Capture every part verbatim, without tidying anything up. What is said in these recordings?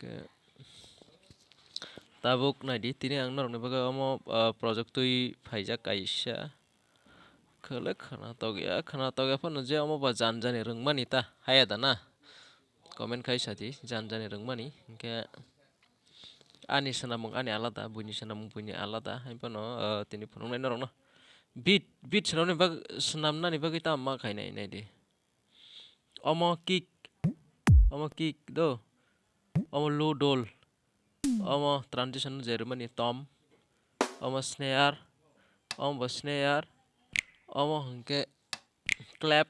Hwnkhe tabuk naidi, tini ang norokni bagwi omo, ah, project twi phaijak kaisa. Khwlai khwnatok ya, khwnatok ya phano je omo ba jan jani rwngmani ta, haya da na? Comment khai sadi, jan jani rwngmani. Hwnkhe ani swnamung ani alada, buini swnamung buini alada. Hai phano, ah, tini phunuknai norokno. Beat, beat swnamnani bag-, swnamnani bagwi tamo ma khainai, naidi. Omo kick, omo kick do, omo low dol, omo transition je rwmani tom, omo snare, omo bo snare, omo hwnkhe clap,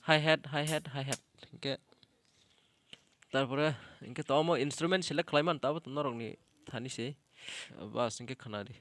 hi-hat, hi-hat, hi-hat hwnkhe. Tarpore hwnkhe to omo instrument select khlai mano, abo to norokni thani se. Bas, hwnkhe khwnadi.